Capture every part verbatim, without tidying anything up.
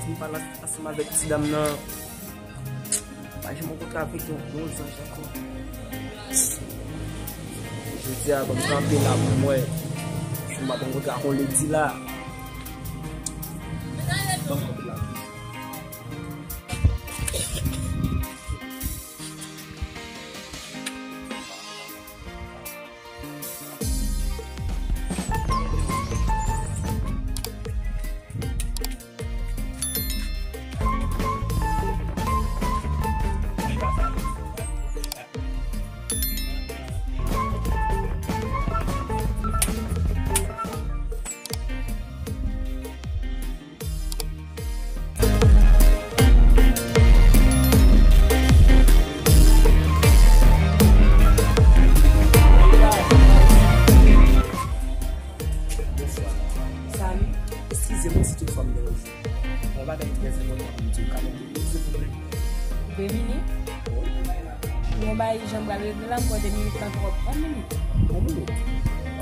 Li pale ansanm avèk ti dam nan. Pa janm rankontre avèk yon, yon zanj ankò. Jodi a, ban m kanpe la pou m wè si m ap rankontre ak yon lady la. Ban m kanpe la. Bonswa. Salut. Eskize mwen si toutfwa m deranje w. Yon bagay trè enpòtan pou m di w, ka mete silvouplè? De minit? Wi. Yon bagay jan m pral regle la, m kwè de minit lan twòp. Yon minit. Yon minit?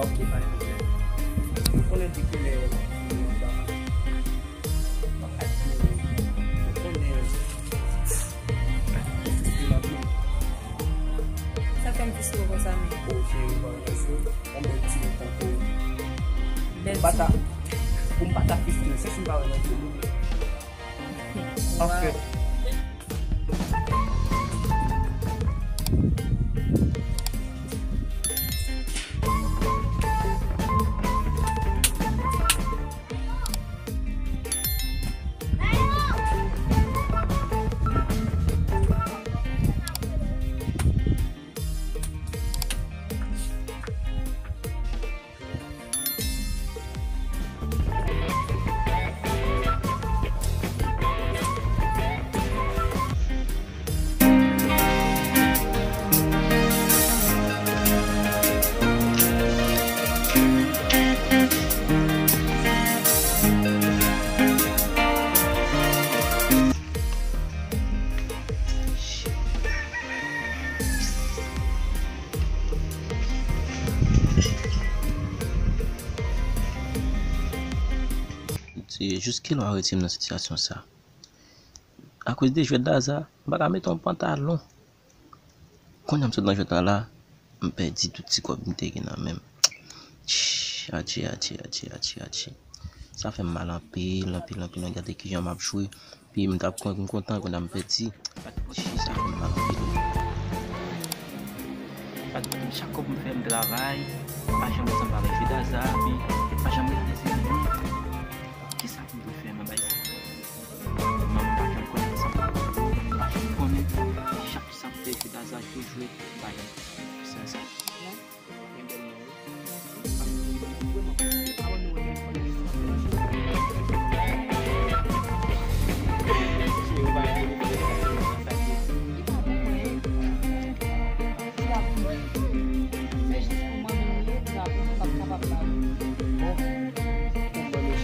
Ok, pa gen pwoblèm. Ou konnen depi lè w ap di w konnen. Sa fè m fistwe konsa menm. O cheri, pa wè nan je w, yon bèl ti nèg tankou w. Bèl ti nèg. Pou m pa ta, pou m pa ta fistwe, se si m pa wè nan je w. Anfen. Se jis kilè w a retire m nan sitiyasyon sa? Akoz de jwèt daza, m pa ka mete yon pantalon. Kounye a m sot nan jwèt la la, m pèdi tout ti kòb m te gen nan men m. Tch, adje, adje, adje, adje, adje. Sa fè m mal anpil, anpil, anpil. Gade kijan m ap jwe. Pi m t ap kon-, m kontan, kounye a m pèdi. Tch, sa fè m mal anpil. Chak kòb m fè m travay, pa janm ansanm avèk jwèt daza, pi pa janm rete serye. Kisa pou m dwe fè nan bagay sa? Manman pa janm konnen sa m pa konnen, manman pa janm konnen. Chak sa m te jwe daza, jwe, jwe, m pa janm konnen sa.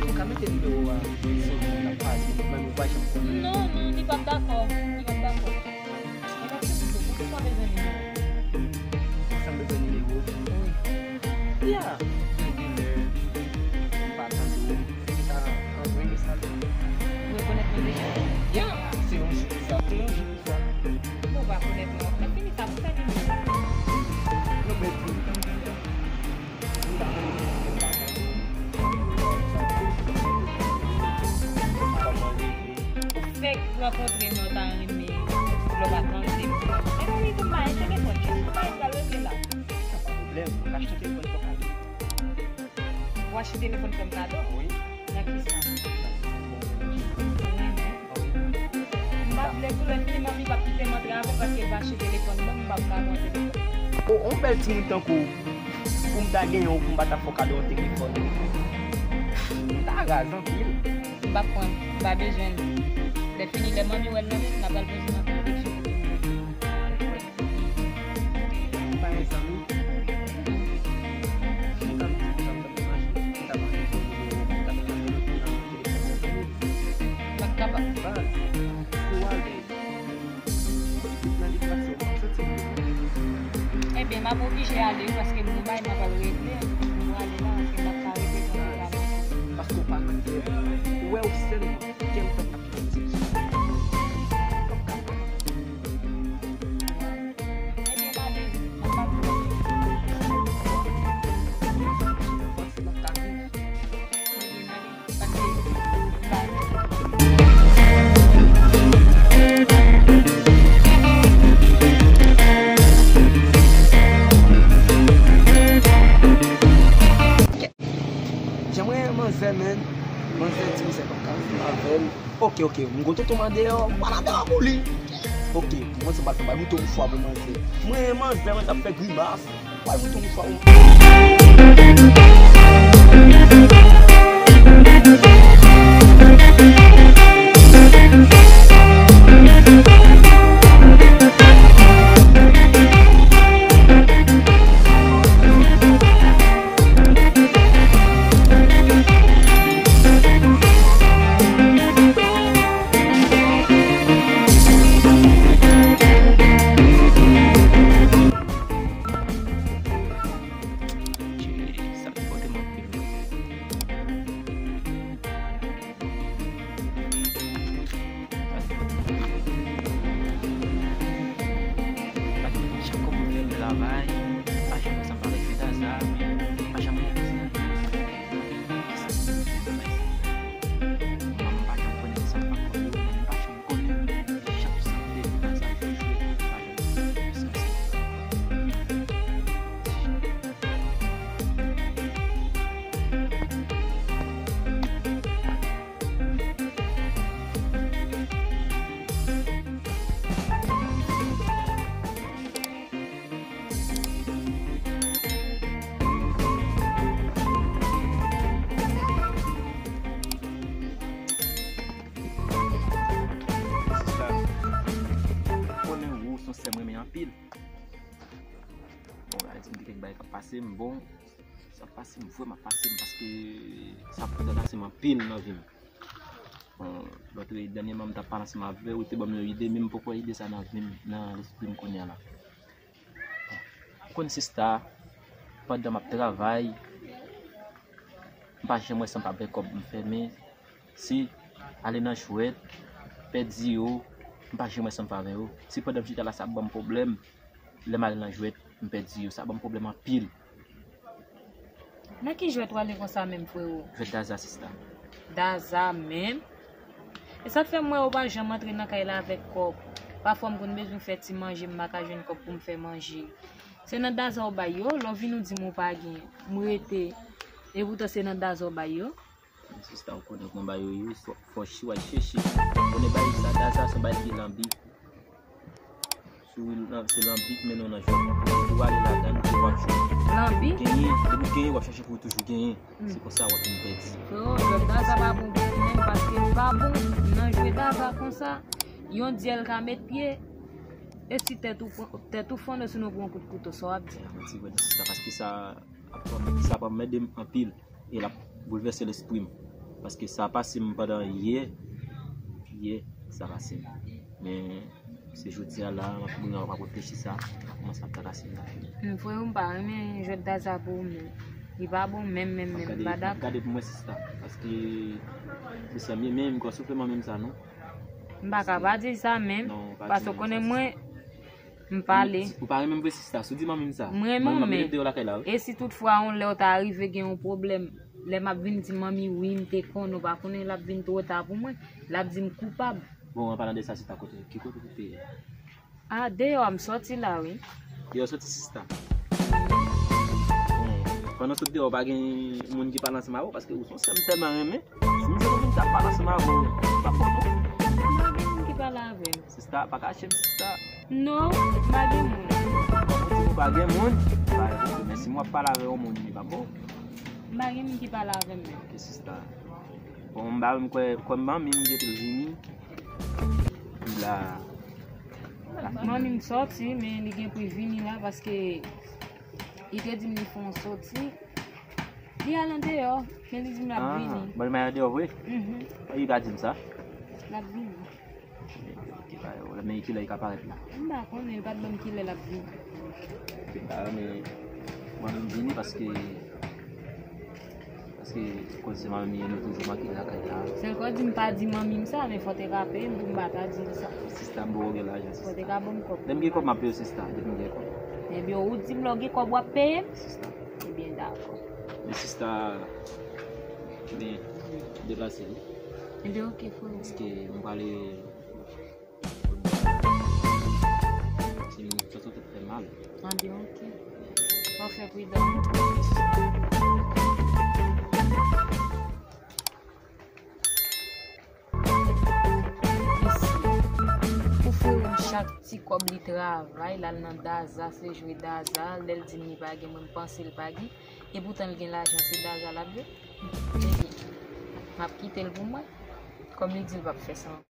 Ou ka mete nimewo a sou moun k ap pale, men ou pa janm konnen. Non, non, li p ap dakò. Li p ap dakò. Mwen pa sezi tou, poukisa w bezwen nimewo? Poukisa m bezwen nimewo? Wi. Ya. Gen de lè, m pa tande w. Sa antre mesaj. Ou rekonèt mwen deja? Ya. Se yon jou pou sa. Se yon jou pou sa. Ou pa konèt mwen. Mwen fini sa, pou fè nimewo. Non, men pou Ou fèk rankontre m, ou ta renmen lè w pa tande m. Epi tou, m pa gen telefòn, jis pou m pral regle la. Sa pa pwoblèm, ou ka achte telefòn pou kado. Ou achte telefòn kòm kado? Wi. Nan kisa? Ou renmen? Wi. M pa vle pou lè fini manmi p ap kite m antre avè l paske l pa achte telefòn ban m, m p ap ka pran telefòn. O, on bèl timoun tankou w, pou m ta genyen w, pou m pa ta fè w kado yon telefòn. M ta raz anpil. M p ap pran l, m pa bezwen l. Lè fini, lè manmi wè l nan men m, l ap al poze nan kò l. M pa gen zanmi. Mwen ta m di, mwen ta m imajine, mwen ta mande pou nimewo, mwen ta mande pou nimewo telefòn. M pa t kapab. Baz, si w ale nan distraksyon, w ap santi l. Ebyen, m ap oblije ale wi, paske m gen bagay m ap al regle. M prale la, paske m p ap ka rete konsa. Paske w pa nan kè m. Ou wè w sèlman, kè m t ap Fè, men, manzè di misye pa ka viv avè l. Oke, oke, m gon tonton m andeyò, m pral andeyò pou li. Oke, mwen se m pral fè bay bouton mouchwa pou manzè. Mwen, manzè, mwen t ap fè grimas. Bay bouton mouchwa pou mwen. Chak kou pou fè travay, pa janm wè sa m pa vle fè Daza, pa janm wè sa. Manman pa janm konnen sa m pa konnen, manman pa janm konnen. Chak sa m te fè Daza, l te jwe, pa janm konnen sa. Sista, konnen ou se yon sè m renmen anpil. Bon, la di m gen kèk bagay k ap pase m, bon, sa ap pase m, vrèman ap pase m, paske sa ap trakase m anpil nan vi m. Bon, lòt dènyèman m t ap pale ansanm avè w, ou te ban m yon ide, men m poko wè ide sa nan vi m, nan lespri m kounye a la. Ou konn sista, pandan m ap travay, m pa janm wè sa m pa fè kòb m fè, men si ale nan jwèt, pèdi yo, m pa janm wè sa m pa fè yo. Si pandan m chita la sa ap ban m pwoblèm, lè m ale nan jwèt, m pèdi yo, sa ban m pwoblèm anpil. Nan ki jwèt w ale konsa menm, frewo? Jwèt Daza, sista. Daza menm? E sa k fè m wè ou pa janm antre nan kay la avèk kòb. Pafwa m konn bezwen fè ti manje, m pa ka jwenn kòb pou m fè manje. Se nan Daza w bay yo, lè w vin ou di m ou pa gen. M rete. E poutan se nan Daza w bay yo. Sista, ou konnen kòman bagay yo ye, fò, fò w al chèche. Ou konnen bagay sa, Daza se yon bagay ki lanbi. Si w lan-, se lanbi k mennen w nan jwèt. Ou ale ladan l, w ap jwe. Lanbi? Genyen, depi w genyen, w ap chèche pou w toujou genyen. Hmm. Se konsa w ap vin pèdi. Freo, jwèt Daza pa bon pou ou menm, paske l pa bon nan jwe Daza konsa. Yon dyèl ka met pye, e si tèt ou pran, tèt ou fonn, sinon pran kout kouto, sa w ap di? Manti, vrèman, sista, paske sa, sa ap ede m anpil. E l ap boulvèse lespri m. Paske sa pase m pandan yè, yè, sa pase m. Men, se jodi a la, m ap, m ap reflechi sa, m ap kòmanse ap trakase m la. Hmm, frè, m pa renmen jwèt Daza pou ou menm. Li pa bon menm, menm, menm, m pa dakò. M ap gade pou mwen, sista. Paske, se sa, men, men, m kwè sou fè manmi m sa, non. M pa ka pa di sa menm, paske ou konnen mwen, m pale. Ou pa renmen m vre, sista. Si w di manmi m sa, mwen, manmi m ap mete w deyò lakay la, wi. E si toutfwa, yon lè w ta rive gen yon pwoblèm, lè m ap vin di manmi, wi, m te konnen, ou pa konnen, l ap vin twò ta pou mwen, l ap di m koupab. Bon, an palan de sa, sista, kote, ki kote ou te ye? A, deyò a, m sòti la, wi. Deyò sòti, sista. Bon, pandan w sot deyò, pa gen moun ki pale ansanm avè w, paske ou se yon sè m tèlman renmen. Si m jwenn moun ki ap pale ansanm avè w, pa bon, non. M pa gen moun ki pale avè m. Sista, pa kache m, sista. Non, m pa gen moun. Kòm ou di ou pa gen moun, pa gen moun. Men si m ap pale avè yon moun, li pa bon. M pa gen moun ki pale avè m menm. Ok, sista. Bon, m pa, m kwè, kwè manmi m gen pou l vini. Li la. Manmi m sòti, men li gen pou l vini la, paske li te di m li fè yon sòti. Li al andeyò, men li di m l ap vini. Ah, bon, li al andeyò vre? Mhm. Li pa di m sa? L ap vini. Men kilè li ka parèt la? M pa konnen, li pa t ban m kilè l ap vini. Ok, m pa renmen manmi m vini paske, paske kote se manmi m, nou toujou manke lakay la. Sèl kòb di m pa di manmi m sa, men fò te ka peye m pou m pa ta di l sa. Sista, m poko gen lajan, sista. Fò te ka ban m kòb. Lè m gen kòb, m ap peye w, sista, depi m gen kòb. Ebyen, ou di m lè w gen kòb, w ap peye m? Sista. Ebyen, dakò. Men sista, men, deplase, wi. Ebyen, ok, frè. Paske m prale Se moun sa sot ap fè mal. Anben, ok. Fò fè pridan. Chak ti kòb li travay, l al nan Daza, se jwe Daza, lè l di m li pa gen, mwen m panse l pa gen. E poutan l gen lajan, se Daza l ap jwe. Ebyen, m ap kite l pou mwen. Kòm li di l p ap fè sa ankò.